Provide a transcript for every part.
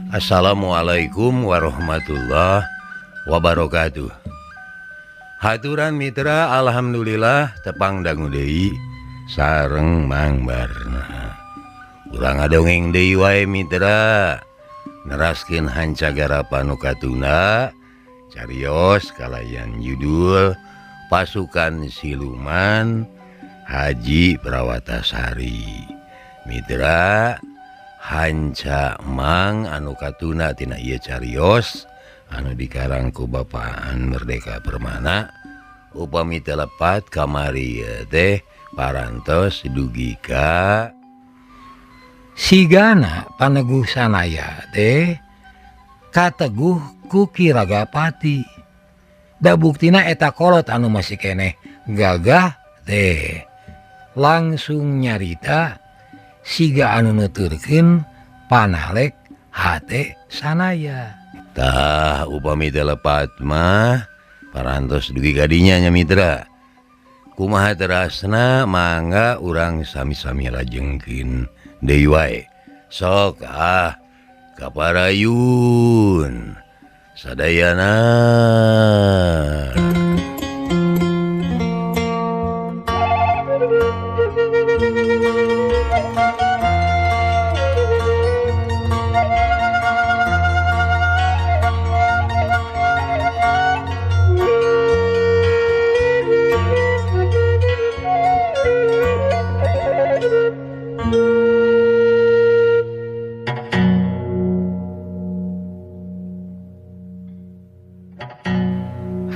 Assalamualaikum warahmatullahi wabarakatuh. Haturan mitra, alhamdulillah tepang dangu deui sareng Mang Barna. Urang ngadongeng deui wae mitra, neraskeun hanca garapan nu katunda carios kalayan judul Pasukan Siluman Haji Prawatasari. Mitra, hanca Mang anu katuna tina ieu carios anu dikarang ku Bapaan Merdeka Permana upami teu lepat kamari teh parantos dugi ka Sigana paneguh sanaya teh kateguh ku Ki Ragapati. Da buktina eta kolot anu masih keneh gagah teh langsung nyarita siga anu nuturkeun panalek hate sanaya. Tah upami teu lepat mah parantos dugi ka dinya nya mitra. Kumaha terasna mangga urang sami-sami lajengkeun deui wae. Sok ah kaparayun sadayana.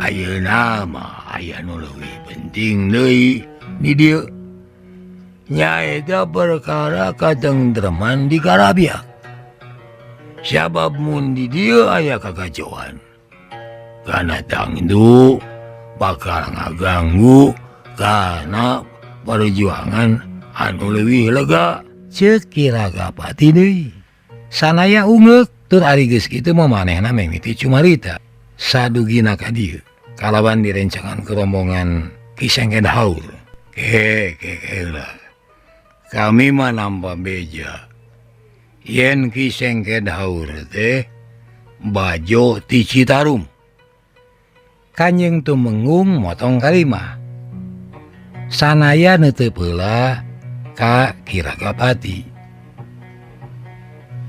Ayeuna mah aya nu leuwih penting deui di dieu. Nyaeta perkara katengtreman di Karabiak. Sabab mun di dieu aya kagajoan. Kana tangdu bakal ngaganggu kana perjuangan anu leuwih lega. Ceuk Ki Ragapati deui. Sanaya ungeuk tur ari geus kitu mah manehna mimiti cumarita. Sadugina ka dieu kalawan direncangan ke rombongan Ki Sengked Haur. Ke lah. Kami mah nampa beja. Yen Ki Sengked Haur teh bajo ti Citarum. Kanjeng Tumenggung motong kalimah. Sanaya neuteup heula ka Ki Ragapati.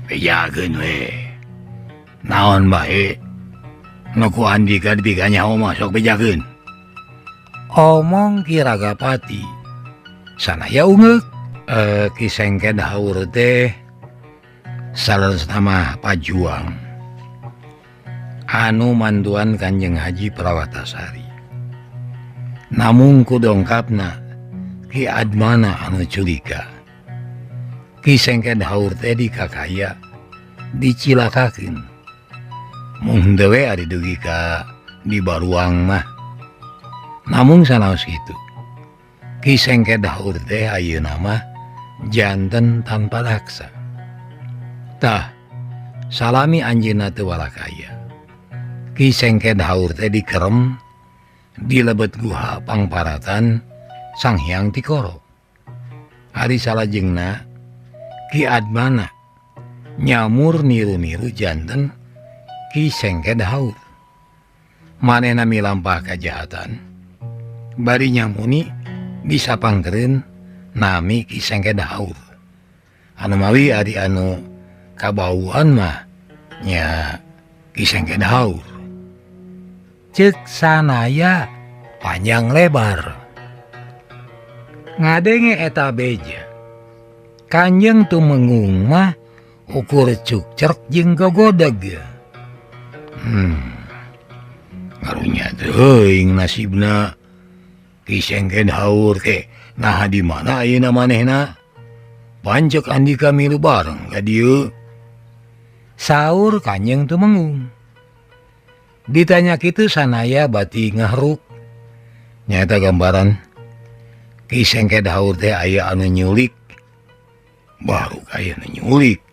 Bejakeun we. Naon bae? Nu ku andika dipikanyaho mah sok bejakeun. Omong Ki Ragapati. Sanaya ungeuk. Ki Sengked Haur teh saleresna mah pajuang anu mantuan Kanjeng Haji Prawatasari. Namung ku dongkapna Ki Admana anu culika. Ki Sengked Haur teh dikakaya dicilakakeun. Mung henteu we ari dugi ka di baruang mah. Namung sanaos kitu. Ki Sengked Haur teh ayeuna mah janten tanpa daksa. Tah, salami anjeunna teu walakaya. Ki Sengked Haur teh dikerem di lebet guha pangparatan Sang Hyang Tikoro. Ari salajengna Ki Admana nyamur niru-niru janten Ki Sengked Haur. Manehna milampah kajahatan. Bari nyamuni disapangkeun nami Ki Sengked Haur. Anu mawi ari anu kabauan mah nya Ki Sengked Haur. Ceuk sanaya panjang lebar. Ngadenge eta beja. Kanjeng Tumenggung mah ukur cukcerk jeung gogodeg. Ngarunya teuing nasibna Ki Sengked Haur teh naha di mana ayeuna manehna? Pancek andika milu bareng ka dieu. Saur Kanjeng Tumenggung. Ditanya kitu sanaya bati ngahruk. Nyaeta gambaran Ki Sengked Haur teh aya anu nyulik. Baru aya anu nyulik.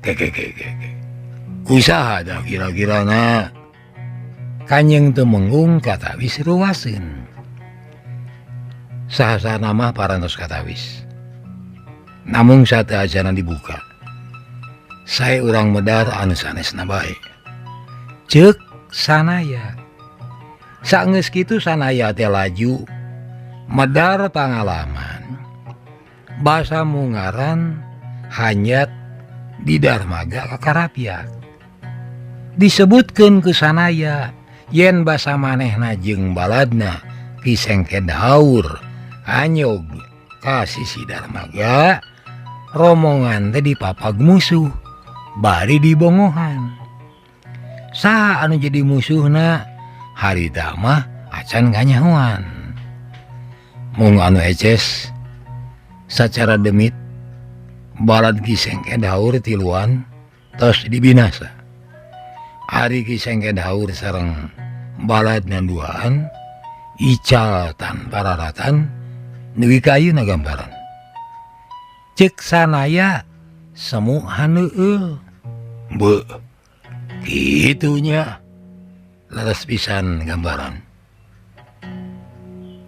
Ke. Kusaha dah kira-kirana? Kanjeng Tumenggung katawis ruwaseun. Saha-saha mah parantos katawis. Namung sateuacanna dibuka. Sae urang medar anu sanesna bae. Ceuk Sanaya. Saenggeus kitu Sanaya teh laju medar pangalaman. Basa mungaran hanyat di Darmaga ka Karapyak. Disebutkeun ku Sanaya yen basa manehna jeung baladna Ki Sengked Haur anyog ka sisi Darmaga, romongan teh dipapag musuh bari dibongohan. Saha anu jadi musuhna harita mah acan kanyahoan. Mung anu eces sacara demit balad Ki Sengked Haur tiluan tos dibinasa. Ari Ki Sengked Haur sareng baladna duaan ical tanpa raratan dugi ka ayeuna gambaran. Ceuk Sanaya semu haneueul. Beuh, kitunya leres pisan gambaran.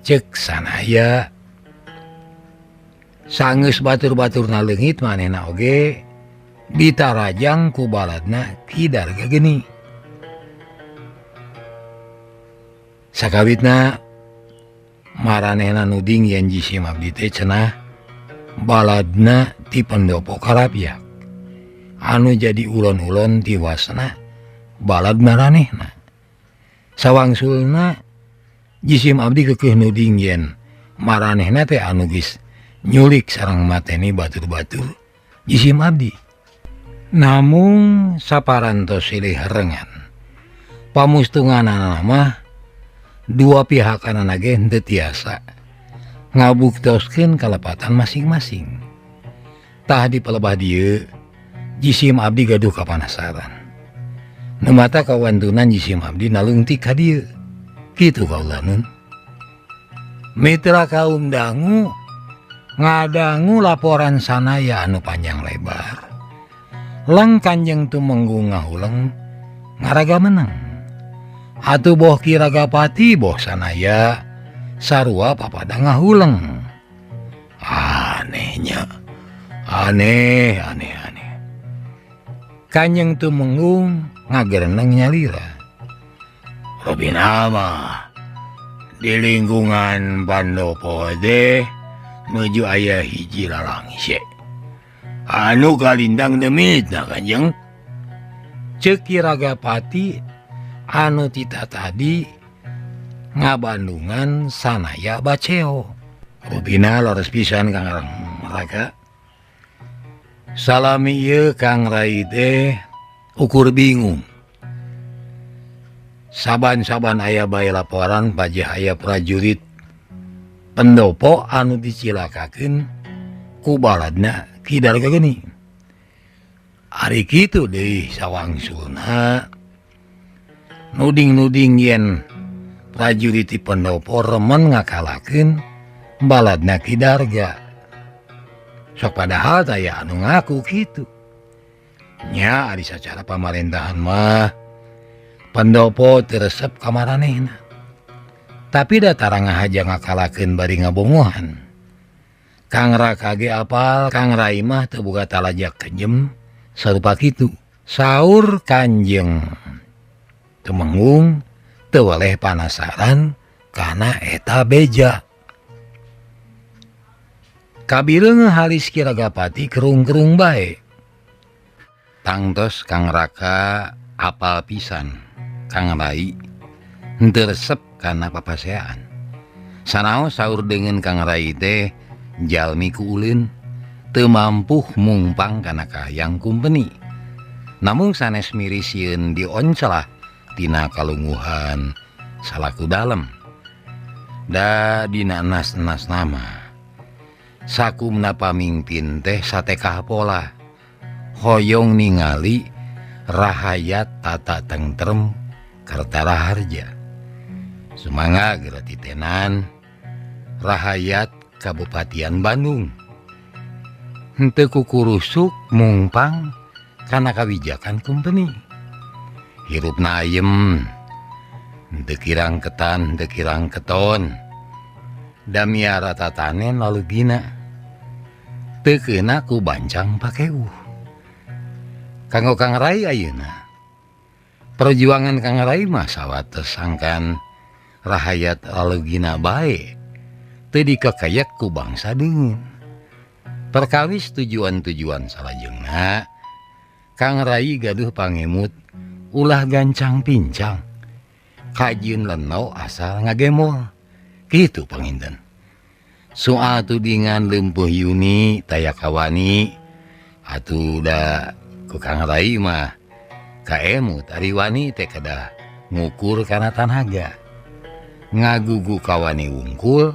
Ceuk Sanaya sanggeus batur-baturna leungit manehna oge ditarajang ku baladna Ki Darga Geni. Sakawitna maranehna nuding yen jisim abdi teh cenah baladna ti pendopo Karapyak anu jadi ulon-ulon tiwasna balad maranehna. Sawangsulna jisim abdi keukeuh nuding yen maranehna teh anu geus nyulik sareng mateni batur-batur jisim abdi. Namung saparantos silih rengan pamustunganana mah dua pihak anana ge henteu tiasa ngabuktoskeun kalepatan masing-masing. Tah di palebah dieu jisim abdi gaduh kapanasaran. Nu mata kawantunan jisim abdi nalungtik ka dieu. Kitu kaula nun. Mitra kaum dangu ngadangu laporan Sanaya anu panjang lebar. Leng Kanjeng Tumenggung ngahuleng ngaraga menang. Atuh boh Ki Ragapati boh Sanaya sarua papada ngahuleng. Anehnya. Aneh, aneh, aneh. Kanjeng Tumenggung ngagereneng nyalira. Robina mah di lingkungan Pandopo teh nuju aya hiji lalangse anu kalindang demitna Kanjeng. Ceuk Ki Ragapati anu tita tadi ngabandungan Sanaya baceo. Rupina leres pisan Kang Raka. Salami ieu Kang Rai teh ukur bingung. Saban-saban aya bae laporan pajeh aya prajurit pendopo anu dicilakakeun ku baladna Ki Darga Geni. Ari kitu deui sawangsulna nuding-nuding yen prajurit ti pendopo remen ngakalakeun baladna Ki Darga. Sok padahal taya anu ngaku kitu. Nya ari sacara pamarentahan mah pendopo teu resep ka maranehna. Tapi da tara ngahaja ngakalakeun bari ngabongohan. Kang Raka ge apal, Kang Rai mah teu boga talajak kejem sarupa kitu. Saur Kanjeng Tumenggung teu weleh panasaran kana eta beja. Kabileung halis Ki Ragapati kerung-kerung bae. Tangtos Kang Raka apal pisan Kang Rai henteu resep kana papaseaan. Sanaos saur deungeun Kang Rai teh jalmi ku ulin teu mampuh mungpang kana kahayang kumpeni. Namung sanes miris sieun dioncelah tina kalunguhan salaku dalem. Da dina enas-enas nama sakumna pamingpin teh satekah pola hoyong ningali rahayat tata tentrem Kertaraharja. Sumangga geura titenan rahayat Kabupatian Bandung. Henteu kukurusuk mungpang kana kawijakan kumpeni. Hirupna ayem, henteu kirang ketan, henteu kirang keton. Damiara tatanen lalu gina. Teu keuna ku bancang pakeuh. Kanggo Kang Rai ayeuna perjuangan Kang Rai mah sawates sangkan rahayat lalugina bae teu dikakayak ku bangsa deungeun. Perkawis tujuan-tujuan salajengna Kang Rai gaduh pangemut ulah gancang pincang kajieun leno asal ngagemol kitu panginten. Soal tudingan lempuh Yuni taya kawani atuh da ku Kang Rai mah kaemut ari wani teh kedah ngukur kana tanaga ngagugu kawani wungkul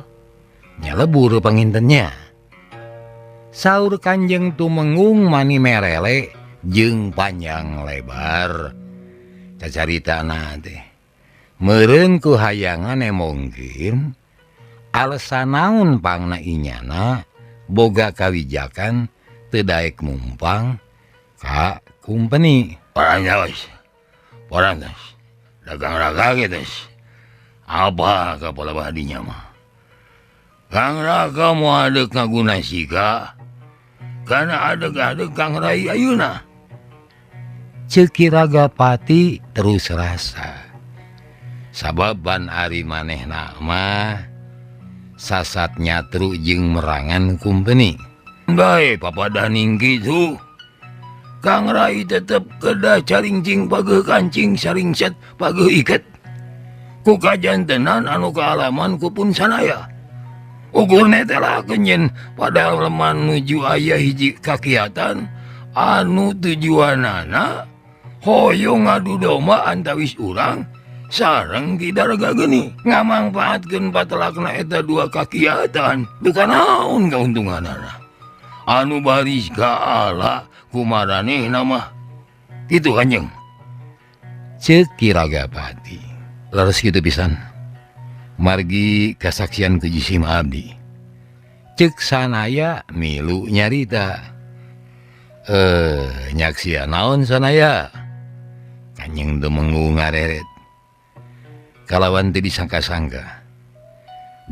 nyalebur pangintennya. Saur Kanjeng Tumenggung mani merele jeung panjang lebar cacaritana teh meureun ku hayangan mungkin alasan naon pangna inyana boga kawijakan teu daek mumpang ka kumpeni. Parantos, parantos, dagang raga gitu. Apa kapala badinya mah? Kang Raka mau adek ngaguna sika, karena adek-adek Kang Rai ayeuna. Ceuk Ki Ragapati terus rasa. Sababan ari manehna mah sasat nyatru jeung merangan kumpeni. Bae papadaning kitu. Kang Rai tetep kedah caringcing pageuh kancing saringset pageuh iket. Ku kajantenan anu kaalaman ku pun sanaya. Ukurna teh lakeun yen padaleman nuju aya hiji kakiatan anu tujuanana hoyong ngadu domba antawis urang sareng Ki Darga Geni ngamangpaatkeun patelakna eta dua kakiatan bukan naon kauntunganana anu baris ka ala kumaranehna mah kitu Kanjeng. Ceuk Ki Ragapati leres kitu pisan margi kasaksian ku jisim abdi. Ceuk sanaya milu nyarita. Nyaksian naon sanaya? Kanjeng Tumenggung ngareret. Kalawan teu disangka-sangka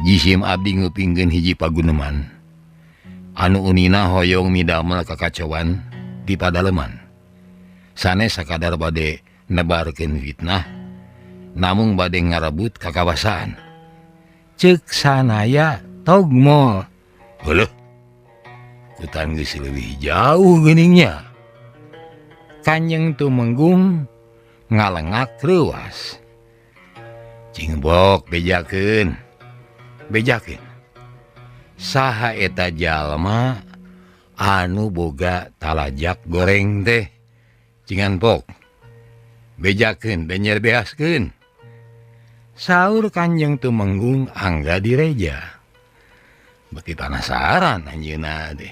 jisim abdi ngupingkeun hiji paguneman anu unina hoyong midamel kakacauan di padaleman. Sanes sakadar bade nebarkeun fitnah namung bade ngarebut kakawasaan. Ceuk sanaya togmol. Heuh. Kutan geus leuwih jauh geuningnya. Kanjeng Tumenggung ngalengak reuas. Cing bok bejakeun. Bejakeun. Saha eta jalma anu boga talajak goreng teh? Cingan pok. Bejakeun benyer beaskeun. Saur Kanjeng Tumenggung angga direja. Beuki panasaran anjeunna teh.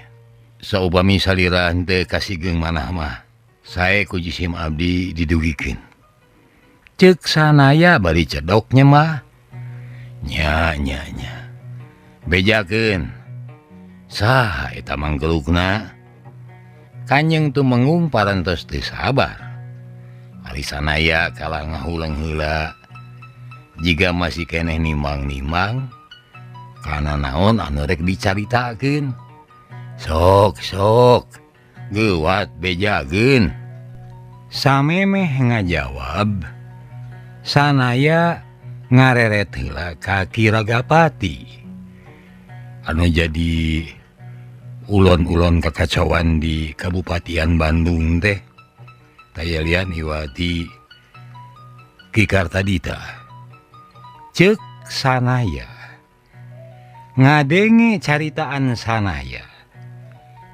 Saupami salira henteu kasigeung manah mah, sae ku jisim abdi didugikeun. Ceuk sanaya bari cedok nyemah. Nya nya nya. Bejakeun. Saha eta mangkelukna? Kanjeng Tumenggung parantos teu sabar. Ari sanaya kalah ngahuleng heula. Jiga masih keneh nimang-nimang kana naon anu rek dicaritakeun. Sok sok geuwat bejakeun. Samemeh ngajawab sanaya ngareret heula ka Ki Ragapati anu jadi ulon-ulon kakacauan di Kabupatian Bandung teh tayalian iwati Ki Kartadita. Ceuk sanaya ngadenge caritaan sanaya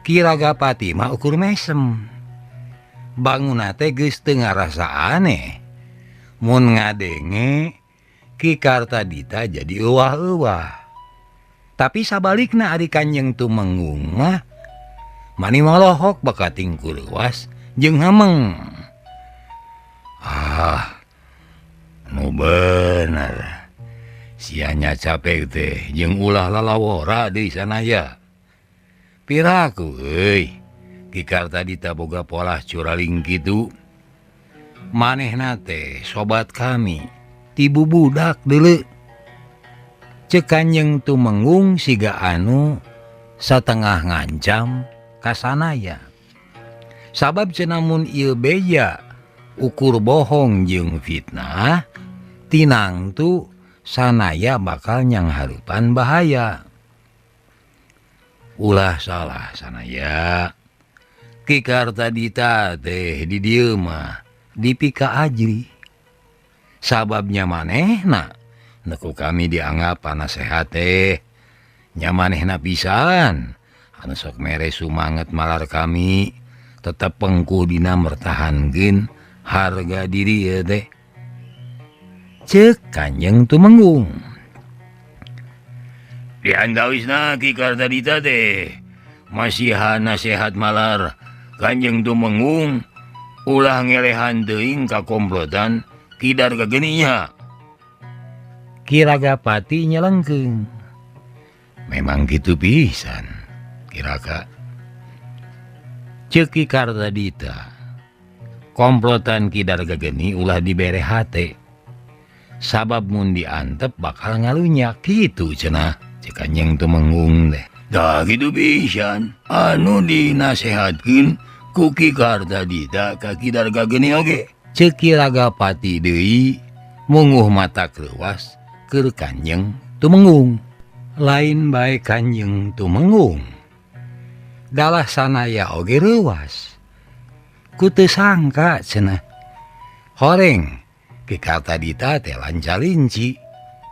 Ki Ragapati mah ukur mesem. Bangunna teh geus teu ngarasa aneh mun ngadenge Ki Kartadita jadi euwah-euwah. Tapi sabalikna ari Kanjeng Tumenggung mah mani molohok bakating kuleuwas jeung hameng. Ah, nu bener. Sianya capek teh jeung ulah lalawora deui sanaya. Piraku euy, Ki Kartadita boga polah curaling kitu. Manehna teh sobat kami ti bubudak deuleu. Ceuk Kanjeng Tumenggung siga anu satengah ngancam ka sanaya. Sabab cenah mun ieu beja ukur bohong jeung fitnah tinangtu sanaya bakal nyanghareupan bahaya. Ulah salah sanaya. Ki Kartadita teh di dieu mah dipika ajri. Sababnya manehna nu ku kami dianggap panasehat teh nya manehna pisan anu sok mere sumanget malar kami tetep pengku dina mertahankeun harga diri ieu teh. Ceuk Kanjeng Tumenggung. Di antawisna Ki Kartadita teh masihan nasehat malar Kanjeng Tumenggung ulah ngelehan teuing ka komplotan Ki Dargageni nya. Ki Ragapati nyelengkeung. Memang kitu pisan Ki Raka. Ceuk Ki Kartadita komplotan Ki Dargageni ulah dibere hate. Sabab mun diantep bakal ngalunyak kitu cenah. Ceuk Kanjeng Tumenggung teh. Tah kitu pisan anu dinasehatkeun ku Ki Kartadita ka Ki Dargageni oge. Ceuk Ki Ragapati deui munguh mata kreuwas keur Kanjeng Tumenggung. Lain bae Kanjeng Tumenggung. Dalah sanaya oge reuwas. Ku teu sangka cenah. Horeng Ki Kartadita teh lancar linci.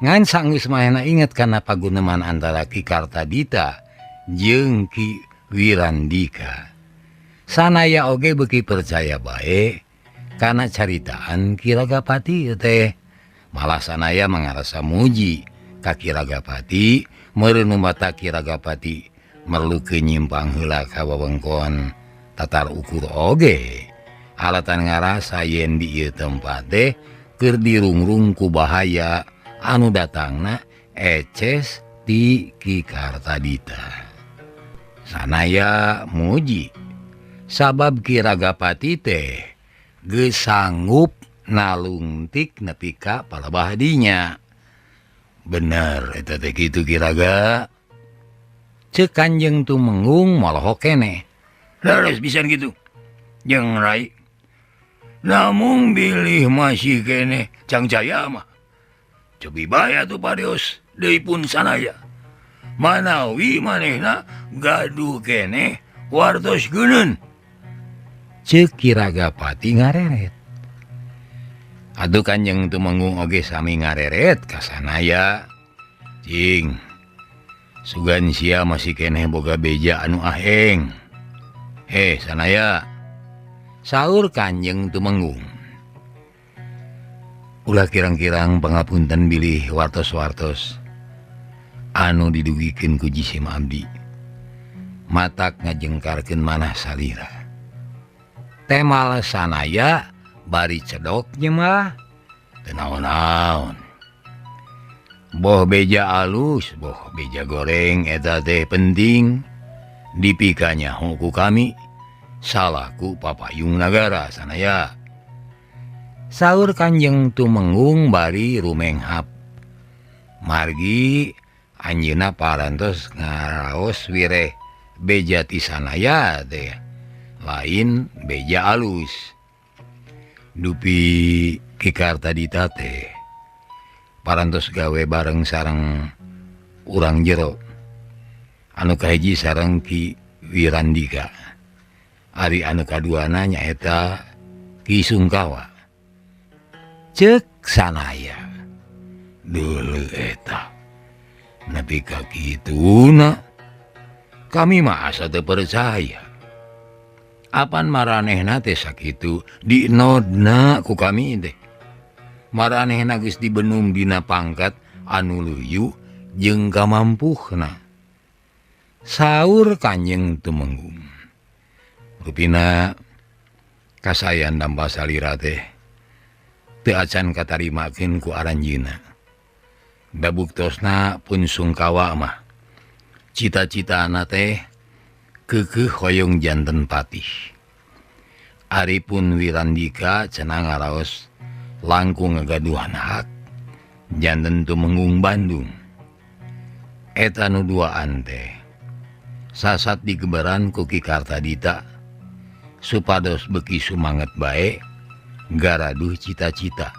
Ngan sanggeus manehna inget kana paguneman antara Ki Kartadita jeung Ki Wirandika. Sanaya oge beuki percaya bae kana caritaan Ki Ragapati teh. Malah sanaya mangarasa muji ka Ki Ragapati, meureun nu mata Ki Ragapati merlukeun nyimpang heula ka wewengkon tatar ukur oge. Alatan ngarasa yen di ieu tempat teh keur dirungrung ku bahaya anu datangna eces ti Ki Kartadita. Sanaya muji sabab Ki Ragapati teh geus sanggup nalungtik nepi ka palebah dinya. Bener eta teh kitu Ki Raga. Ceuk Kanjeng Tumenggung molohok keneh. Leres pisan kitu. Jeung Rai. Namung bilih masih keneh cangcaya mah. Cobi bae atuh parios deui pun sanaya. Manawi manehna gaduh keneh wartos geuneun. Ceuk Ki Ragapati ngareret. Aduh Kanjeng Tumenggung oge sami ngareret ka sanaya. Cing. Sugan sia masih keneh boga beja anu aheng. Heh sanaya. Saur Kanjeng Tumenggung. Ulah kirang-kirang pangapunten bilih wartos-wartos anu didugikeun ku jisim abdi. Matak ngajengkarkeun manah salira. Temal sanaya bari cedok nyemah teu naon-naon. Boh beja alus, boh beja goreng eta teh penting dipikanya ku kami salaku papayung nagara sanaya. Saur Kanjeng Tumenggung bari rumenghap. Margi anjeunna parantos ngaraos wireh beja ti sanaya teh lain beja alus. Dupi Ki Kartadita teh parantos gawe bareng sareng urang jero anu kahiji sareng Ki Wirandika. Ari anu kaduana nyaeta Ki Sungkawa. Ceuk sanaya. Deuleu eta. Nepi ka kituna kami mah asa teu percaya. Apan maranehna teh sakitu dinodna ku kami teh. Maranehna geus dibenum dina pangkat anu luyu jeung kamampuhna. Saur Kanjeng Tumenggung. Rupina kasayan dampa salira teh teu acan katarimakeun ku aranjeunna. Da buktosna pun Sungkawa mah cita-citana teh keukeuh hoyong janten patih. Ari pun Wirandika cenah ngaraos langkung ngagaduhan hak janten Tumenggung Bandung. Eta nu duaan teh sasat digeberan ku Ki Kartadita Supados beuki sumanget bae garaduh cita-cita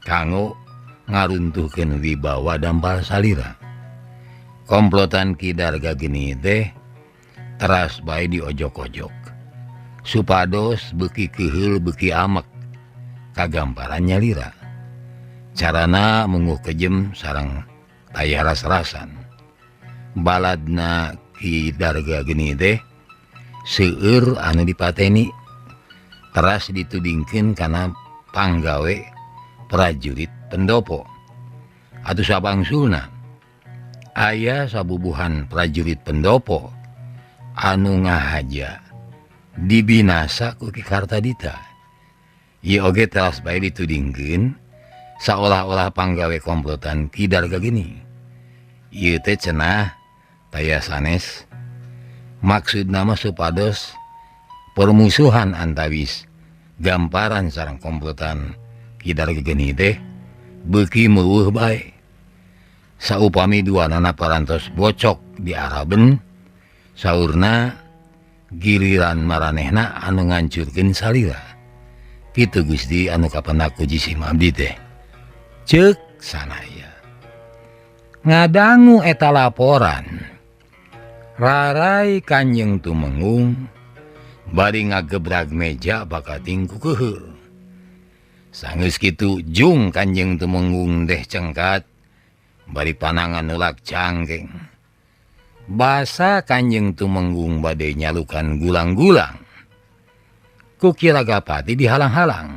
kanggo ngaruntuhkeun wibawa dampal salira. Komplotan Ki Darga Geni teh teras bae diojok-ojok supados beuki keuheul beuki amek kagamparan nyalira. Carana munguh kejem sareng taya ras-rasan. Baladna Ki Darga Geni teh seueur anu dipateni teras ditudingkeun kana panggawe prajurit pendopo. Atuh sabangsulna aya sabubuhan prajurit pendopo anu ngahaja dibinasa ku Ki Kartadita. Ieu oge teras bae ditudingkeun saolah-olah panggawe komplotan Ki Darga Geni. Ieu teh cenah taya sanes maksudna mah supados permusuhan antawis gamparan sareng komplotan Ki Darga Geni teh beuki meuweuh bae. Saupami duanana parantos bocok di Araben, saurna giliran maranehna anu ngancurkeun salira. Kitu Gusti anu kapendak ku jisim abdi teh. Ceuk sanaya. Ngadangu eta laporan, rarai Kanjeng Tumenggung bari ngagebrag meja bakating ku keuheul. Sanggeus kitu jung Kanjeng Tumenggung teh cengkat bari panangan nulak cangkeng. Basa Kanjeng Tumenggung bade nyalukan gulang-gulang. Ku Ki Ragapati dihalang-halang.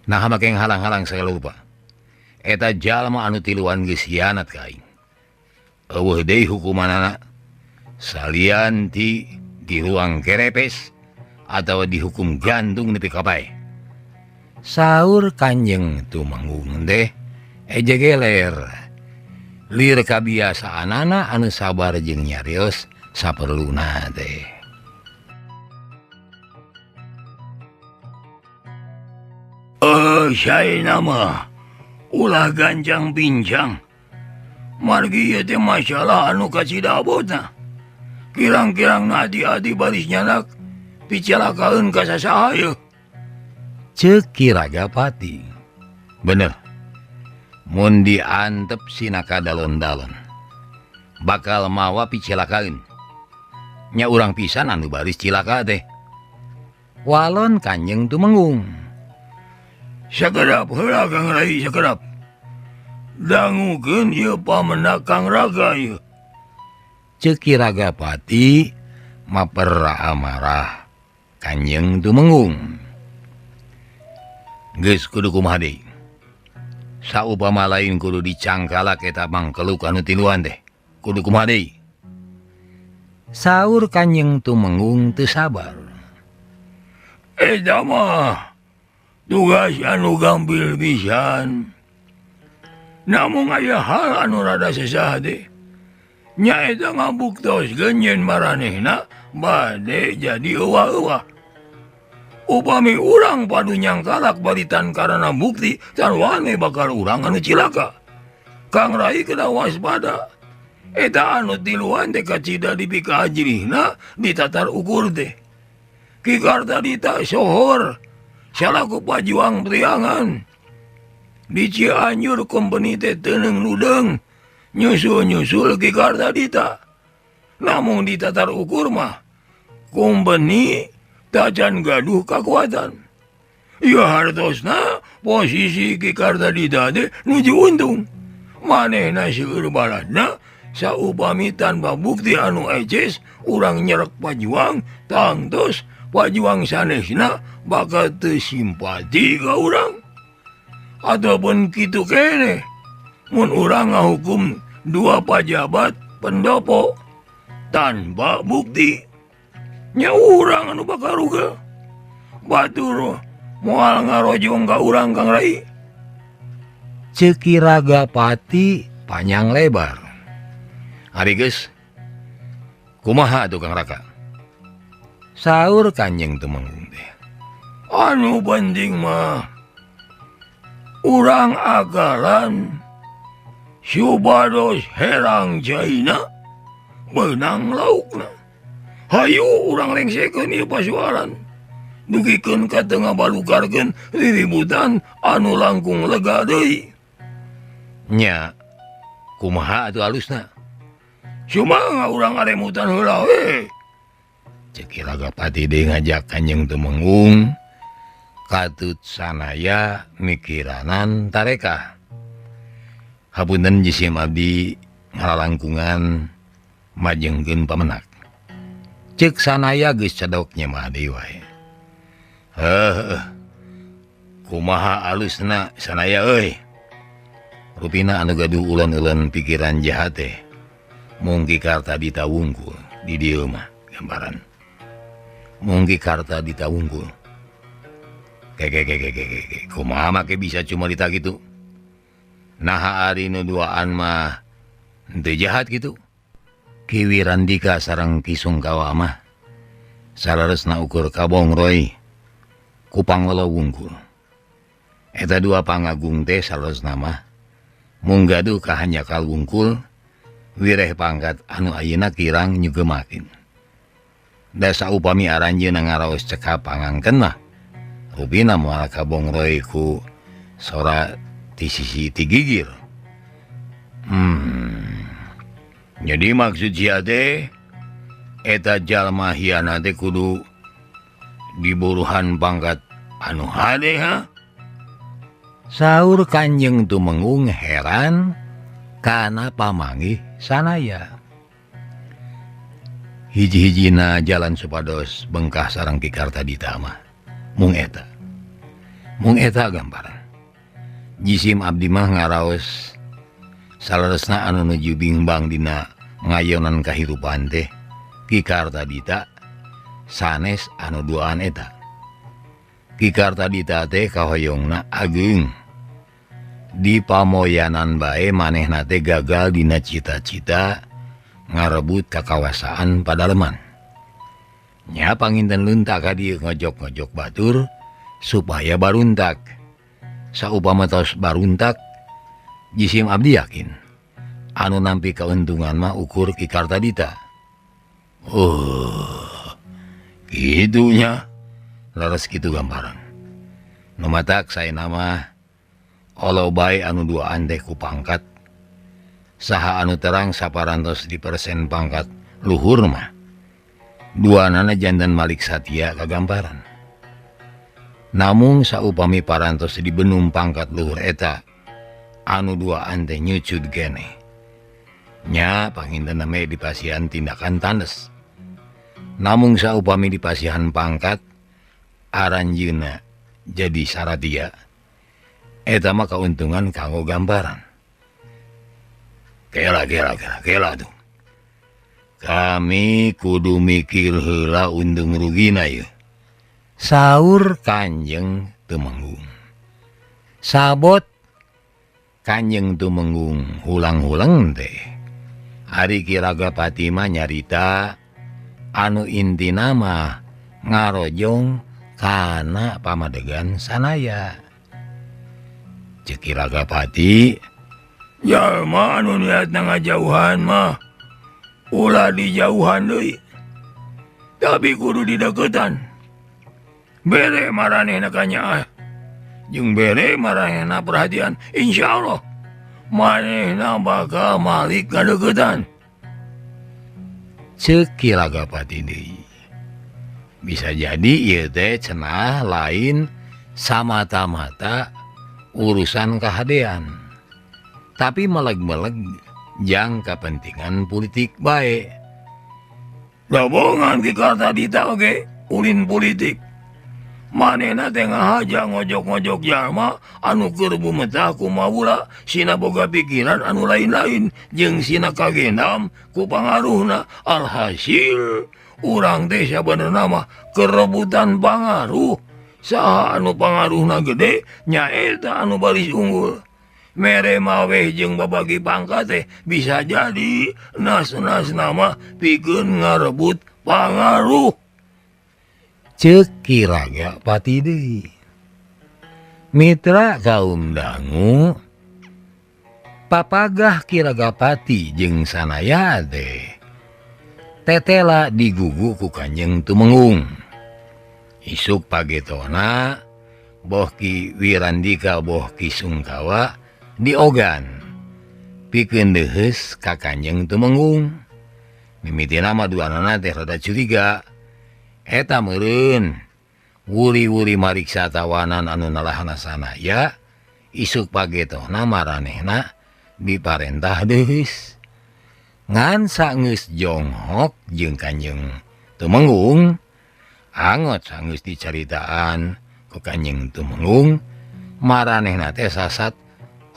Nah make halang-halang saya lupa. Eta jalma anu tiluan geus hianat ka aing. Eueuh deui hukumanana salian ti di ruang kerepes atawa dihukum gantung nepi ka paeh. Saur Kanjeng Tumenggung teh eje geler. Lir kabiasaanana anu sabar jeung nyarios saperluna teh. Saena mah ulah ganjang pincang. Margi ieu teh masalah anu kacidabotna. Kirang-kirang adi-adi baris nyanak picalakaeun ka sasaha ieu. Ceuk Ki Ragapati. Bener. Mun diantep sinaka dalon-dalon bakal mawa picilakaeun. Nya urang pisan anu baris cilaka teh. Walon Kanjeng Tumenggung. Sakedap heula Kang Rai sakedap. Dangukeun ieu pamenak Kang Raga ieu. Ceuk Ki Ragapati maper amarah Kanjeng Tumenggung. Geus kudu kumaha deui? Saupama lain kudu dicangkalak eta mangkeluk anu tiluan teh. Kudu kumaha deui? Saur Kanjeng Tumenggung teu sabar. Eta mah tugas anu gampil pisan. Namung aya hal anu rada sesah teh. Nyaeta ngabuktoskeun yen maranehna bade jadi euwah-euwah. Upami urang padu nyangkalak baritan karena bukti sarwane bakal urang anu cilaka. Kang Rai kena waspada. Eta anu tiluan teh kacida dipikajrihna ditatar ukur teh. Ki Kartadita sohor salaku pajuang priangan. Di Cianjur company teh teuneung nudeung nyusul-nyusul Ki Kartadita. Namun ditatar ukur mah company tacan gaduh kakuatan. Ya hartosna posisi Ki Kartadita teh nuju untung. Manehna seueur baladna saupami tanpa bukti anu eces urang nyerek pajuang tangtos pajuang sanesna bakal teu simpati ka urang. Ataupun kitu keneh mun urang ngahukum dua pajabat pendopo tanpa bukti nya urang anu bakal rugi. Batur moal ngarojong ka urang Kang Rai. Ceuk Ki Ragapati panjang lebar. Ari geus kumaha atuh Kang Raka? Saur Kanjeng Tumenggung teh. Anu penting mah urang akalan supados herang caina beunang laukna. Hayu urang lengsekeun ieu pasualan. Dugikeun ka teu ngabalukarkeun riributan anu langkung lega deui. Nya kumaha atuh alusna? Sumangga urang ngaremutan heula we. Ceuk Ki Ragapati deui ngajak Kanjeng Tumenggung katut sanaya mikiranan tarekah. Hapunten jisim abdi ngalalangkungan majengkeun pamenak. Ceuk sanaya geus cedok nyemah deui wae. Heuh, kumaha alusna sanaya euy. Rupina anu gaduh ulon-ulon pikiran jahat teh mung Ki Kartadita wungkul di dieu mah gambaran. Mung Ki Kartadita wungkul. Keke kumaha make bisa cumarita kitu? Naha ari nu duaan mah henteu jahat kitu. Ki Wirandika sareng Ki Sungkawa mah saleresna ukur kabongroy ku pangolo wungkul. Eta dua pangagung teh saleresna mah mung gaduh kahanjakal wungkul wireh pangkat anu ayeuna kirang nyugemakeun. Da saupami aranjeunna ngaraos cekap pangangkeun mah rupina moal kabongroy ku sora ti sisi ti gigir. Jadi maksud sia teh eta jalma hianat teh kudu diburuhan pangkat anu hade ha? Saur Kanjeng Tumenggung heran kana pamanggih sanaya. Hiji-hijina jalan supados bengkah sareng Ki Kartadita mah mung eta. Mung eta gambaran. Jisim abdi mah ngaraos saleresna anu nuju bingbang dina ngayonan kahirupan teh Ki Kartadita sanes anu duaan eta. Ki Kartadita teh kahoyongna ageung. Di pamoyanan bae manehna teh gagal dina cita-cita ngarebut kakawasaan padaleman. Nya panginten luntak ka dieu ngojok-ngojok batur supaya baruntak. Saupama tos baruntak, jisim abdi yakin anu nampi keuntungan mah ukur Ki Kartadita. Oh, gitunya. Leres kitu gambaran. Nu matak saena mah olo bae anu duaan teh ku pangkat. Saha anu terang saparantos di persen pangkat luhur mah. Duanana jantan Malik Satya kagambaran. Namung saupami parantos dibenum pangkat luhur eta anu duaan teh nyucud keneh. Nya panginten name dipasihan tindakan tandes. Namung saupami dipasihan pangkat aranjeunna jadi saradia. Eta mah kauntungan kanggo gambaran. Kela kela kela kela tuh. Kami kudu mikir heula untung rugina ieu. Saur Kanjeng Tumenggung. Sabot Kanjeng Tumenggung hulang-hulang teh. Ari Ki Ragapati mah nyarita anu intina mah ngarojong kana pamadegan sanaya. Ceuk Ki Ragapati, jalma anu niatna ngajauhan mah ulah dijauhan deui. Tapi kudu dideketan. Bere maranehna kanyaah jeung bere maranehna perhatian, insyaallah manehna bakal malik kadeukeutan. Ceuk Ki Ragapati deui. Bisa jadi ieu teh cenah lain samata-mata urusan kahadean, tapi meleg-meleg jang kepentingan politik bae. Gabungan Ki Kartadita oge ulin politik. Manehna teh ngahaja ngojok-ngojok jalma anu keur bumetah ku mawula sina boga pikiran anu lain-lain jeung sina kagendam ku pangaruhna. Alhasil urang teh sabenerna mah kerebutan pangaruh. Saha anu pangaruhna gede nyaeta anu baris unggul. Mere maweh jeung babagi pangkat teh bisa jadi nas-nas nama pikeun ngarebut pangaruh. Ceuk Ki Ragapati deui. Mitra kaum dangu papagah Ki Ragapati jeung sanaya teh Tetela digugu ku Kanjeng Tumenggung. Isuk pagetona boh Ki Wirandika boh Ki Sungkawa diogan pikeun deuheus ka Kanjeng Tumenggung. Mimitina mah duanana teh rada curiga. Eta meureun wuri-wuri mariksa tawanan anu nalahana sanaya isuk pagetona maranehna diparentah deuheus. Ngan sanggeus jonghok jeung Kanjeng Tumenggung, angot sanggeus dicaritaan ku Kanjeng Tumenggung, maranehna teh sasat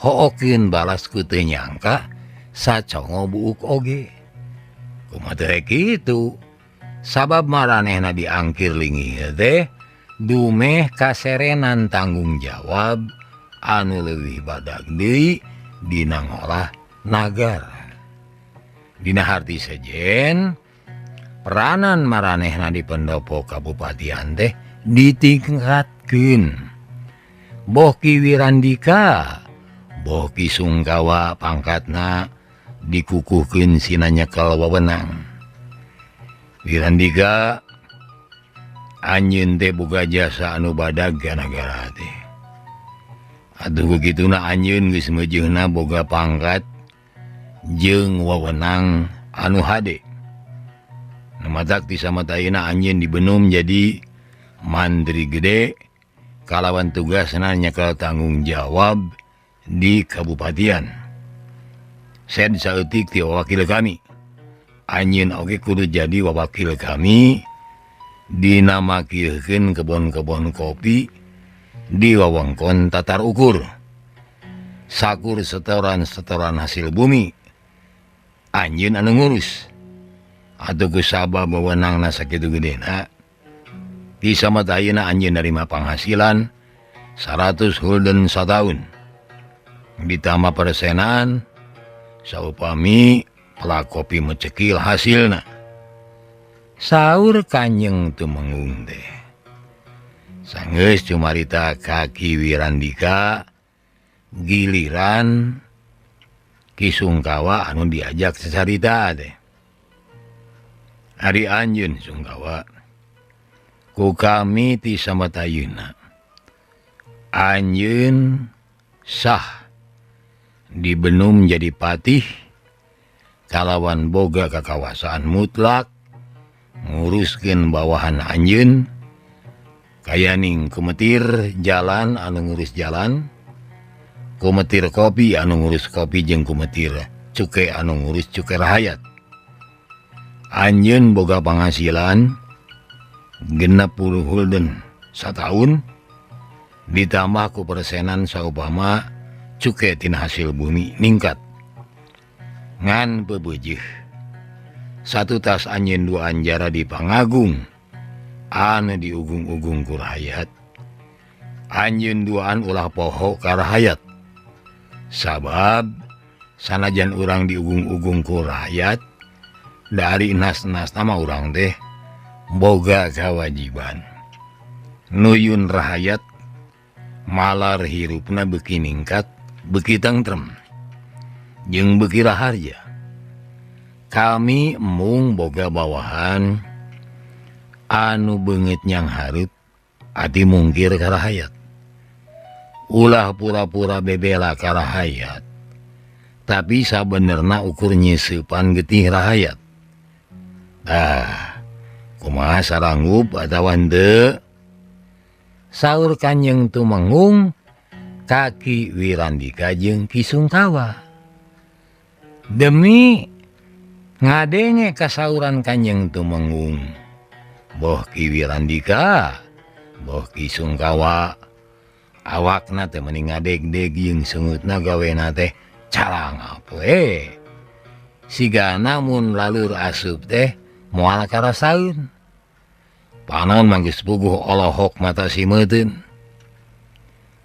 hookeun balas ku teu nyangka sacongo buuk oge. Kumaha teh kitu? Sabab maranehna diangkir linggih teh dumeh kaserenan tanggung jawab anu leuwih badag deui dina ngolah nagara. Dina harti sejen peranan maranehna di pendopo kabupatian teh ditingkatkeun. Boh Ki Wirandika, boh Ki Sungkawa pangkatna dikukuhkeun sina nyekel wewenang. Wirandika anjeun teh boga jasa anu badag ka nagara teh. Atuh kituna anjeun geus meujeuhna boga pangkat jeung wewenang anu hade. Matak ti samatayna anjeun dibenum jadi mantri gede kalawan tugasna nyekel tanggung jawab di kabupatian. Sed saeutik ti wakil kami. Anjeun oge kudu jadi wakil kami dinamakilkeun kebon-kebon kopi di wewengkon Tatar Ukur. Sakur setoran-setoran hasil bumi anjeun anu ngurus. Atuh kusabab wewenangna sakitu gedena. Ti samatayna anjeun narima panghasilan 100 gulden sataun. Ditambah persenan saupami pelak kopi mecekil hasilna. Saur Kanjeng Tumenggung teh. Sanggeus cumarita ka Ki Wirandika giliran Ki Sungkawa anu diajak sacarita teh. Ari anjeun Sungkawa ku kami ti samatayuna anjeun sah dibenum jadi patih kalawan boga kakawasaan mutlak nguruskeun bawahan anjeun kayaning kumetir jalan anu ngurus jalan, kumetir kopi anu ngurus kopi jeung kumetir cuke anu ngurus cuke rahayat. Anjeun boga panghasilan 60 gulden sataun ditambah ku persenan saupama cuke tina hasil bumi ningkat. Ngan pebeujeuh satu tas anjeun dua anjara di pangagung anu diugung-ugung ku rahayat. Anjeun duaan ulah poho ka rahayat. Sabab sanajan urang diugung-ugung ku rahayat dari nas-nas nama urang teh boga kewajiban nuyun rahayat malar hirupna beuki ningkat beuki tengtrem jeung beuki raharja. Kami mung boga bawahan anu beungeut nyang hareup ati mungkir ka rahayat. Ulah pura-pura bebela ka rahayat, tapi sabenerna ukur nyiseupan getih rahayat. Ah, kumaha saranggup atawa henteu? Saur Kanjeng Tumenggung ka Ki Wirandika jeung Ki Sungkawa. Demi ngadenge kasauran Kanjeng Tumenggung, boh Ki Wirandika, boh Ki Sungkawa, awakna teh meni ngadegdeg jeung sungutna gawena teh carang apoe. Sigana mun lalur asup teh moal karasaeun. Panon mah geus puguh olohok mata simeuteun.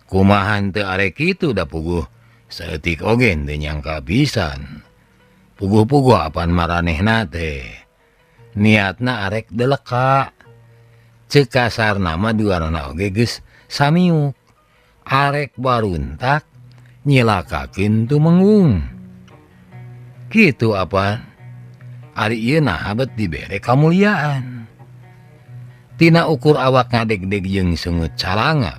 Kumaha teu arek kitu da puguh saeutik oge teu nyangka pisan. Puguh-puguh apan maranehna teh niatna arek deleka. Ceuk kasarna mah duanana oge geus samiuk. Arek baruntak nyilakakeun Tumenggung. Kitu apan? Ari ieu naha bet dibere kamuliaan. Tina ukur awak ngadegdeg jeung seungeut calangap.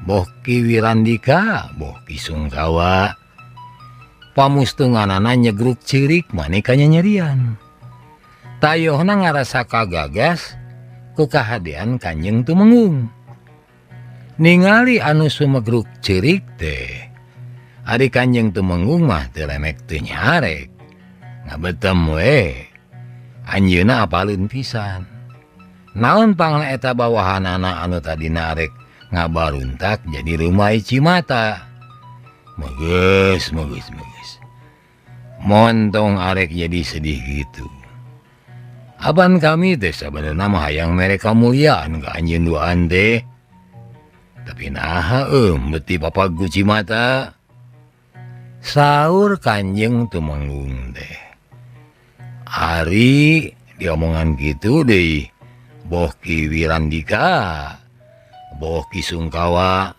Boh Ki Wirandika, boh Ki Sungkawa. Pamustunganana nyegruk cirik maneka nyanyerian. Tayohna ngarasa kagagas ku kahadean Kanjeng Tumenggung. Ningali anu sumegruk cirik teh, ari Kanjeng Tumenggung mah teu lemek teu nyarek. Ngabetem we. Anjeunna apaleun pisan. Naon pangna eta bawahanana anu tadina arek ngabaruntak jadi rumai cimata. Megeus, megeus, megeus. Montong arek jadi sedih gitu. Aban kami teh sabenerna mah hayang mere kamuliaan ka anjeun duaan teh. Tapi naha beuti papag ku cimata. Saur Kanjeng Tumenggung teh. Ari diomongan kitu deui, boh Ki Wirandika, boh Ki Sungkawa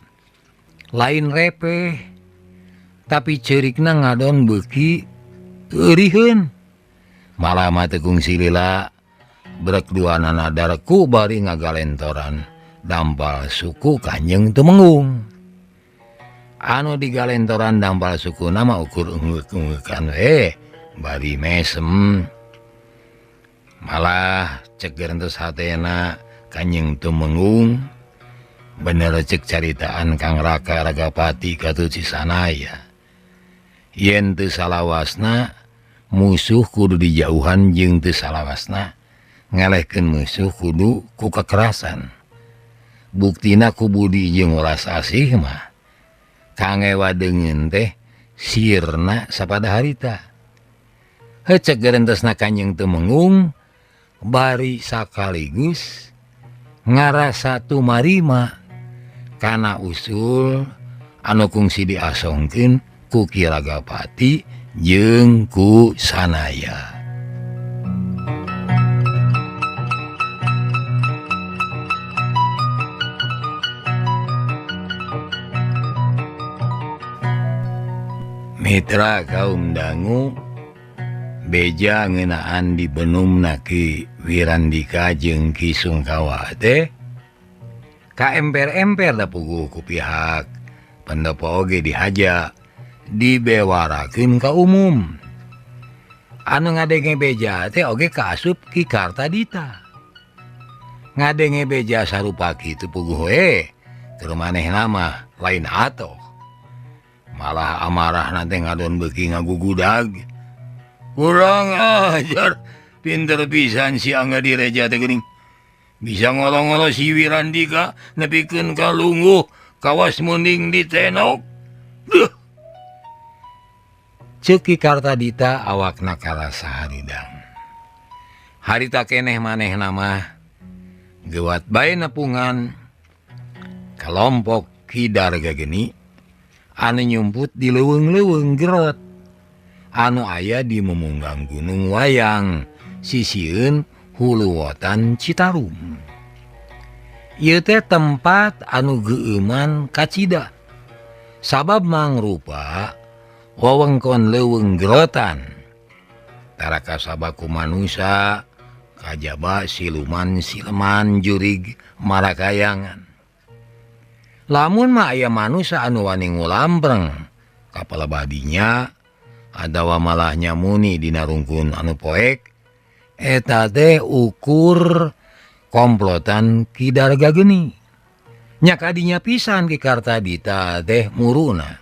lain repeh, tapi ceurikna ngadon beuki euriheun. Malah mah teu kungsi lila brek duanana dareku bari ngagalentoran dampal suku Kanjeng Tumenggung. Anu digalentoran dampal suku nama ukur ungeuk-ungeukan we bari mesem. Malah cek gerentos hatena Kanjeng Tumenggung bener cek caritaan Kang Raka Ragapati katut Cisanaya. Yen teu salawasna musuh kudu dijauhan jeung teu salawasna ngalehkeun musuh kudu ku kekerasan. Buktina ku budi jeung welas asih mah kangewa deungeun teh sirna sapada harita. Heuh cek gerentesna Kanjeng Tumenggung bari sakaligus ngarasa tumarima kana usul anu kungsi diasongkeun ku Ki Ragapati jeung ku Sanaya. Mitra kaum dangu beja ngeunaan di benumna Ki Wirandika jeung Ki Sungkawa teh ka emper-emper da puguh ku pihak pendopo oge dihaja dibewarakeun ka umum. Anu ngadenge beja teh oge kaasup Ki Kartadita. Ngadenge beja sarupa kitu puguh we keur manehna mah lain atoh. Malah amarah nanti ngadon beuki ngagugudag. Kurang ajar, pinter pisan si Angga Direja teh geuning. Bisa ngolo-ngolo si Wirandika nepikeun ka lungguh kawas munding ditenok. Duh. Ceuk Ki Kartadita awakna karasa haridang. Harita keneh manehna mah geuwat bae nepungan kelompok Ki Darga Geni anu nyumput di leuweung-leuweung gerot anu aya di memunggang Gunung Wayang sisieun huluwotan Citarum. Ieu teh tempat anu geueuman kacida sabab mangrupa wewengkon leuweung gerotan. Tara kasaba ku manusa kajaba siluman sileman jurig marakayangan. Lamun mah aya manusa anu wani ngulampreng kapala badinya adawa malah nyamuni dina rungkun anu poek eta teh ukur komplotan Ki Darga Geni. Nya kadinya pisan Ki Kartadita teh muruna.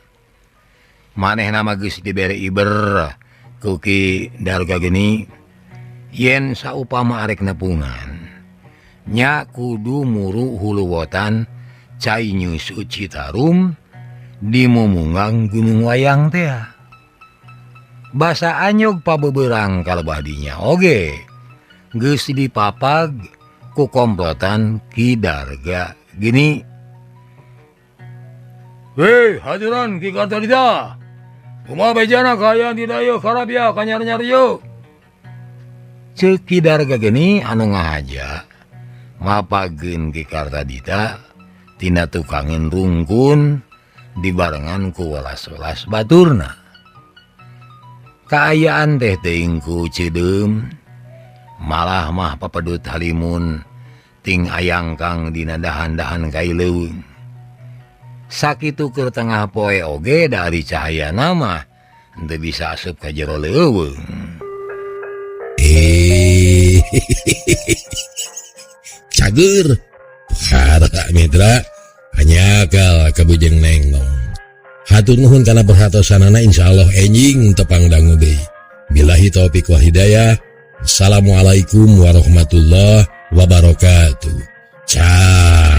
Manehna mah geus dibere iber ku Ki Darga Geni yen saupama arek nepungan nya kudu muru huluwotan cai nyusu Citarum di mumungang Gunung Wayang teh. Basa anyog pabeberang kalebadinya oge geus dipapag ku komplotan Ki Darga Geni. Hei, hadiran Ki Kartadita. Kumaha bejana kaayaan di dayo karabia kanyar-nyar. Ceuk Ki Darga Geni anu ngahaja mapageun Ki Kartadita tina tukangin rungkun dibarengan ku welas-welas baturna. Kaayaan teh teuing ku ceudeum, malah mah papedut halimun ting ayangkang dina dahan-dahan kai leuweung. Sakitu keur tengah poe oge dari cahaya nama henteu bisa asup ka jero leuweung. Eh, cager para mitra, hanjakal ka Bujeng Nengnong. Hatur nuhun kana perhatosanana. Insyaallah enjing tepang dangu deui. Billahi taufik wal hidayah. Assalamualaikum warahmatullahi wabarakatuh. Cager.